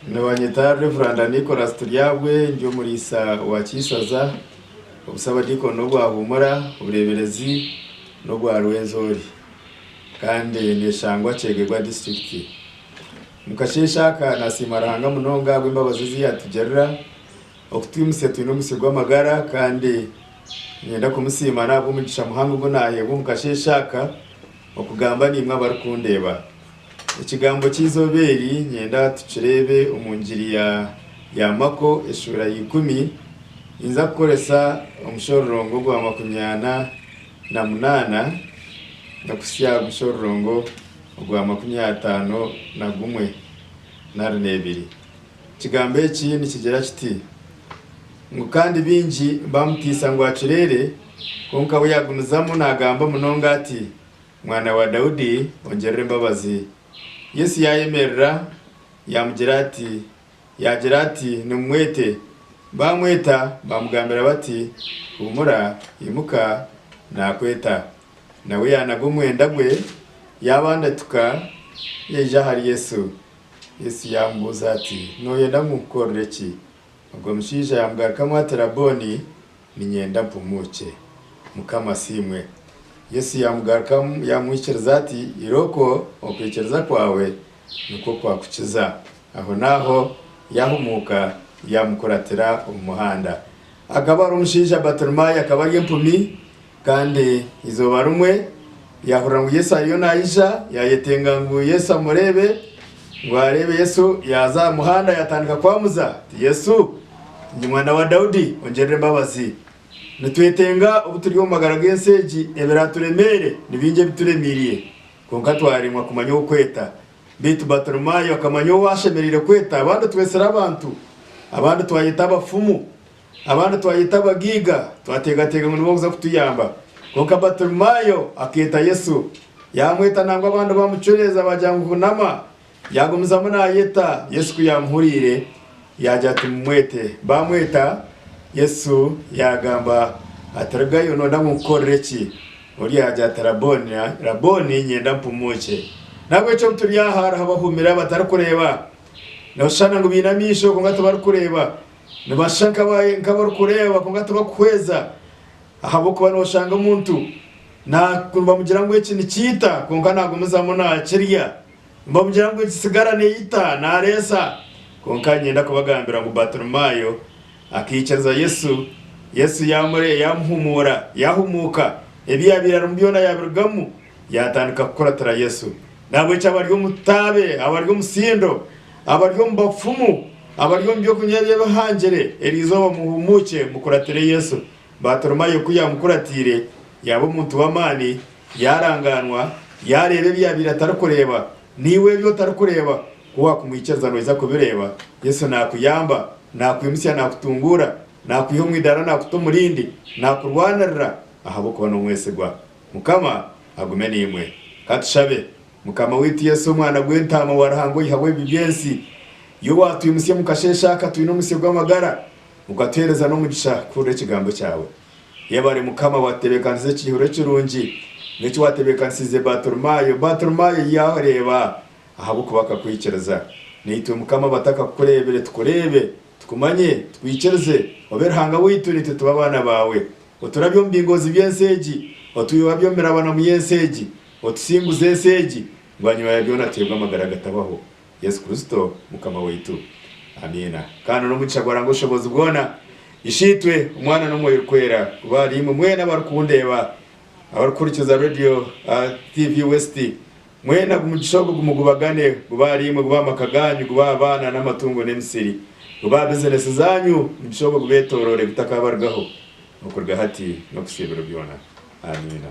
Nibanyeta Rev. Nicholas Turyabwe, ndi omuriisa wa Kiisaza, obusabadiikoni n'obwa Humura, obureeberezi n'obwa Rwenzori kandi neshangwa Kyegegwa disiturikiti. Omu kasheeshe aka nasiima Ruhanga munonga ahabw'embabazi ezi yatugirira okutwimutsya twine omusyo gw'amagara kandi niinyenda kumusiima n'ahabw'omugisha muhango ogu naaheebwa omu kasheeshe aka okugamba naimwe abarikundeeba. Ekigambo ky'eizooba eri niinyenda tukireebe omu ngiri ya Mako eshuura ya ikumi. Ninza kukoresa omushororongo gwa makumyana na munaana n'okuhitsya aha mushororongo ogwa makumyataano na gumwe nari n'ebiri. Ekigambo eki nikigira kiti, Ngu kandi baingi baamutiisa ngu acureere, kwonka we yaagumizamu naagamba munonga ati, Mwana wa Daudi, ongirire embabazi. Yesu yaayemerera, yaamugira ati, yaagira ati, Nimumwete. Baamweta, baamugambira bati, Huumura, imuka, naakweta. Nawe yaanaga omwenda gwe, yaabandatuka, yaija ahari Yesu. Yesu yaamubuuza ati, Nooyenda ngu nkukorere ki? Ogwo mushaija yaamugarukamu ati, Rabooni, niinyenda mpumuukye. Mukama asiimwe. Yesu yaamugarukamu yaamwikiriza ati, Irooko, okwikiriza kwawe nikwo kwakukiza. Ahonaaho yaahumuuka, yaamukuratira omu muhanda. Akaba ari omushaija Batirimaayo, akaba ari empumi, kandi eizooba rimwe yaahurira ngu Yesu ariyo naija, yaayetenga ngu Yesu amureebe, ngu areebe Yesu, yaaza aha muhanda yaatandika kwamuza ati, Yesu, ndi mwana wa Daudi, ongirire embabazi. Nitwetenga obu turi omu magara g'ensi egi ebiraturemeere, ni bingi ebituremeire, kwonka twaremwa kumanya ow'okweta. Beitu Batirimaayo akamanya ou ashemereire kweta. Abandi twetsire abantu, abandi twayeta abafumu, abandi twayeta abagaiga, twateekateeka ngu nibo bakuza kutuyamba. Kwonka Batirimaayo akeeta Yesu. Yaamweta nangwa abandi baamucureeza baagira ngu hunama. Yaagumizamu naayeta, Yesu ku yaamuhuriire, yaagira ati, Mumwete. Baamweta, Yesu yaagamba ati, Rugayo, nooyenda ngu nkukorere ki? Oriya yaagira ati, Rabooni, Rabooni, nyenda mpumuukye. N'ahabw'ekyo obu turi aha, hariho abahumire abatarikureeba. Nibashushana ngu baine amaisho kwonka tibarikureeba. Nibashusha nk'abarikureeba kwonka tibarikuhweza. Ahabw'okuba nooshanga omuntu nibamugira ngu eki nikiita kwonka naagumizamu naakirya. Nibamugira ngu egi tsigara neeyita, naareesa. Kwonka niinyenda kubagambira ngu Batirimaayo akaikiriza Yesu, Yesu yaamuhumuura, yaahumuuka, ebi yaabaire arimu byona yaabirugamu, yaatandika kukuratira Yesu. Nahabwekyo abari omu taabe, abari omu sindo, abari omu bafumu, abari omu by'okunywa eby'ebihangire, eri izooba muhumuukye mukuratire Yesu. Batirimaayo ku yaamukuratiire, yaaba omuntu w'amaani, Yaarangaanwa, yaareeba ebi yaabaire atarikureeba. Naiwe ebi otarikureeba, ku waakumwikiriza noija kubireeba. Yesu naakuyamba, naakwimutsya, naakutunguura, naakwiha omu idaara naakuta omu rindi, naakurwanirira ahabw'okuba n'omwesigwa. Mukama agume naimwe. Ka tushabe. Mukama waitu Yesu, Omwana gw'entaama wa Ruhanga oihaho ebibi by'ensi, iwe waatwimutsya omu kasheeshe aka twine omusyo gw'amagara, okatuheereza n'omugisha kuhurira ekigambo kyawe. Yebare Mukama watebekanisize ekiihuro ekirungi n'eki watebekanisiize Batirimaayo. Batirimaayo yaareeba ahabw'okuba akakwikiriza. Naitwe Mukama abatakakureebire tukureebe, tukumanye, tukwikirize, obe Ruhanga waitu naitwe tube abaana baawe. Oturabye omu bingoozi by'ensi egi, otwihwabye omu mirabanamu y'ensi egi, otusinguze ensi egi, bwanyima ya byona tuheebwe amagara agatabaho. Yesu Kristo Mukama waitu. Amiina. Kandi n'omugisha gwa Ruhanga Oshobozi bwona, Isheitwe, Omwana n'Omwoyo Orikwera, kube ahari imwe mwena abarikundeeba, abarikuhurikiza Radio TV West, mwena ogu mugisha ogu gumugubagane, gube ahari imwe, gube aha maka ganyu, gube aha baana n'amatungo n'emisiri, gube aha bizinesi zanyu, omugisha ogwo gubetoroore gutakabarugaho okuruga hati n'okuhitsya ebiro byona. Amiina.